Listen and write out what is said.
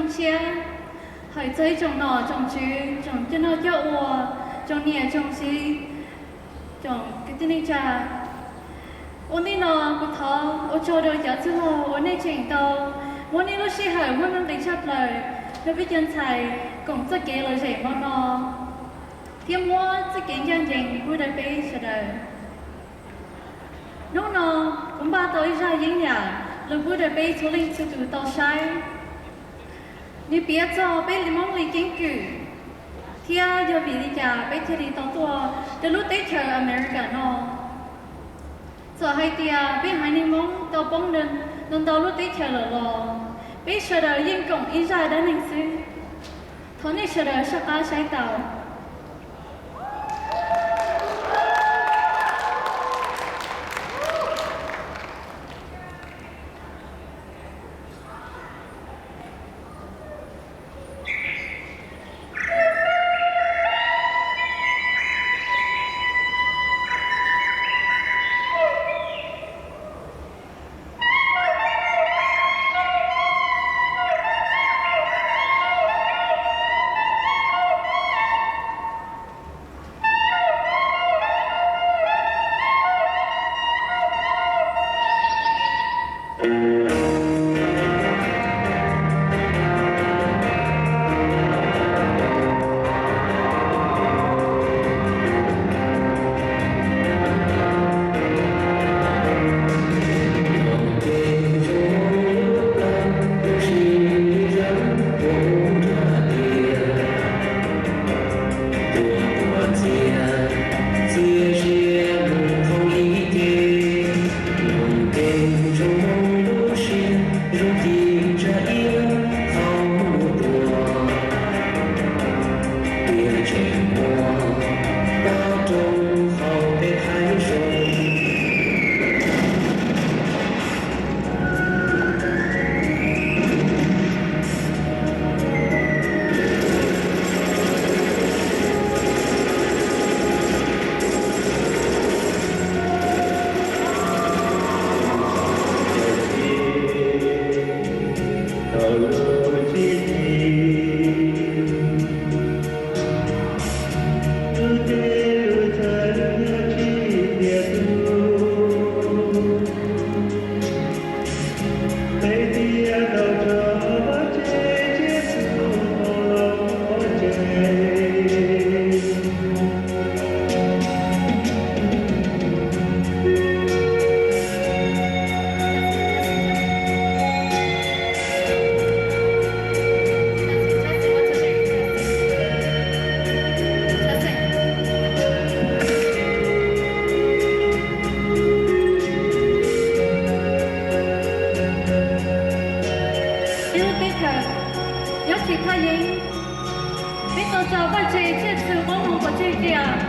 Tshiab, hawm txog ib tsoom nom tsoom tswv, tsoom coj noj coj ua, tsoom niam tsoom txiv, tsoom kwv tij neej tsa. Ua ntej no kuv thov ua tsaug rau cov txwj laug uas nej tseem tau muab nej lub sij hawm muaj nuj nqis tshaj plaws rau peb cov ntxhais koom txoj kev lom zem hmo no, thiab muab txoj kev ncaj ncees pub rau peb sawv daws. Hnub no kuv npaj tau ib zaj yeeb yam los pub rau peb txhua leej txhua tus tau saib. Nws piav txog peb li Hmoob li keeb kwm, thiab yog vim li cas peb thiaj li tau tuaj rau lub teb chaws America no. Txawm hais tias peb haiv neeg Hmoob tau poob ntau ntau lub teb chaws lawm los peb sawv daws yeej koom ib zaj dab neeg xwb. Thov nej sawv daws saj qab saib tau. Ib lub teb chaws nyob tsis thaj yeeb, peb tau tso vaj tse tsiaj txhu qoob loo pov tseg tias